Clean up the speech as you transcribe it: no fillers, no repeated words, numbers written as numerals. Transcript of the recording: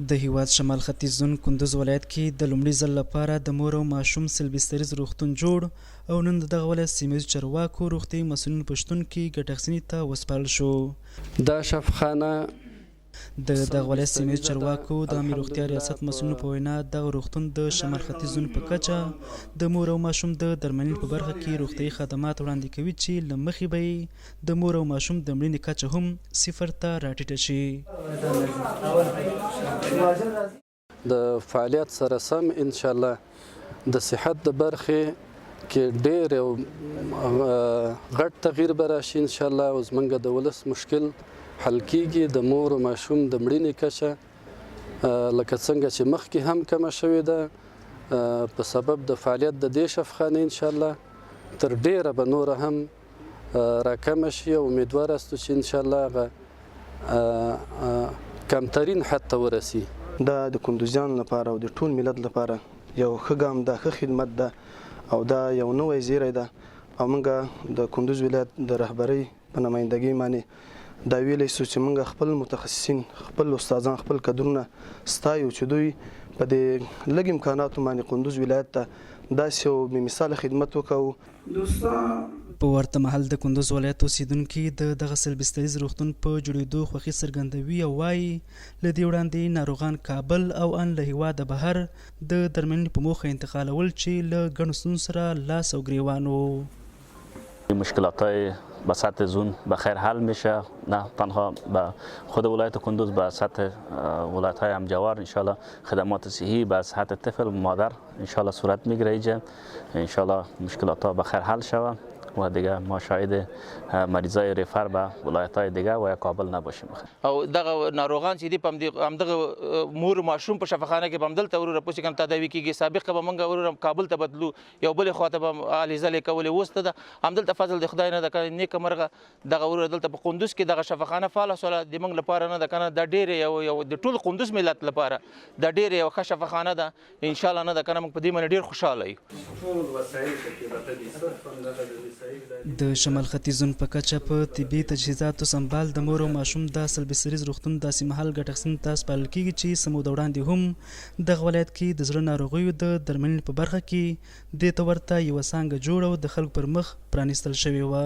د هیواد شمال ختیځ زون کندوز ولایت کې د لومړي ځل لپاره د مور او ماشوم سل بستریز روغتون جوړ او نن د دغه ولایت سیمه ییزو چارواکو، روغتیايي مسؤلینو په شتون کې ګټه اخیستنې ته وسپارل شو. دا شفخانه د دغه ولایت سیمه ییزو چارواکو د عامې روغتیا ریاست مسؤلینو په وینا، دغه روغتون د شمال ختیځ زون په کچه د مور او ماشوم د درملنې په برخه کې روغتیايي خدمات وړاندې کوي چې له مخې به یې د مور او ماشوم د مړینې کچه هم صفر ته راټیټه شي. د فعالیت سره سم ان شاء الله د صحت د برخې کې ډېر یو غټ تغییر به راشي ان شاء الله او زمونږ د ولس مشکل حل کیږي. د مور او ماشوم د مړینې کچه لکه څنګه چې مخکې هم کمه شوې ده، په سبب د فعالیت د دې شفخانې ان شاء الله تر ډېره به نوره هم راکمه شي او امیدوار یاستو چې ان شاء الله هغه کمترین حد ته ورسي. دا د کندوزیانو لپاره او د ټول ملت لپاره یو ښه ګام ده، ښه خدمت ده او دا یو نوی زیری ده او موږ د کندوز ولایت د رهبرۍ په نمایندګۍ باندې دا ویلی سو چې موږ خپل متخصصین، خپل استادان، خپل کدرونه ستایو چې دوی په دې لږ امکاناتو باندې کندوز ولایت ته داسې یو بې مثاله خدمت وکاوه. په ورته مهال د کندوز ولایت اوسېدونکي د دغه سل بستریز روغتون په جوړېدو خوښي څرګندوي او وايي، له دې وړاندې ناروغان کابل او ان له هېواده بهر د درملنې په موخه انتقالول چې له ګڼو ستونزو سره لاس او ګرېوان وو. مشکلات های به سطح زون به خیر حل میشه، نه تنها به خود ولایت کندوز، به سطح ولایت های همجوار انشالله خدمات صحی به صحت طفل مادر انشالله صورت میگیره. اینجا انشالله مشکلات ها به خیر حل شوه و دیگه ما شاهد مریضای ریفر به ولایت های دیگه و یا کابل نباشیم. او دغه ناروغان چې دي په همدغه مور ماشوم په شفاخانه کې به همدلته وروره پوه شي کنه تداوي کېږي. سابقه به موږ وروره کابل ته به تلو، یو بلې خواته به هلې ځلې کولې. اوس ته ده همدلته فضل د خدای نه ده کنه نیکه مرغه دغه وروره دلته په قندوز کې دغه شفاخانه فعاله سوله. د موږ لپاره نه ده کنه دا ډېر یو د ټول قندوز ملت لپاره دا ډېر یو ښه شفاخانه ده. انشاءالله نه ده کنه موږ په دې باندې ډېر خوشحاله یو. د شمال ختیځ زون په کچه په طبي تجهیزاتو سمبال د مور او ماشوم دا سل بستریز روغتون داسې مهال ګټه اخیستنې ته سپارل کېږي چې څه موده وړاندې هم دغه ولایت کې د زړه ناروغیو د درملنې په برخه کې دې ته ورته یوه څانګه جوړه او د خلکو پر مخ پرانیستل شوې وه.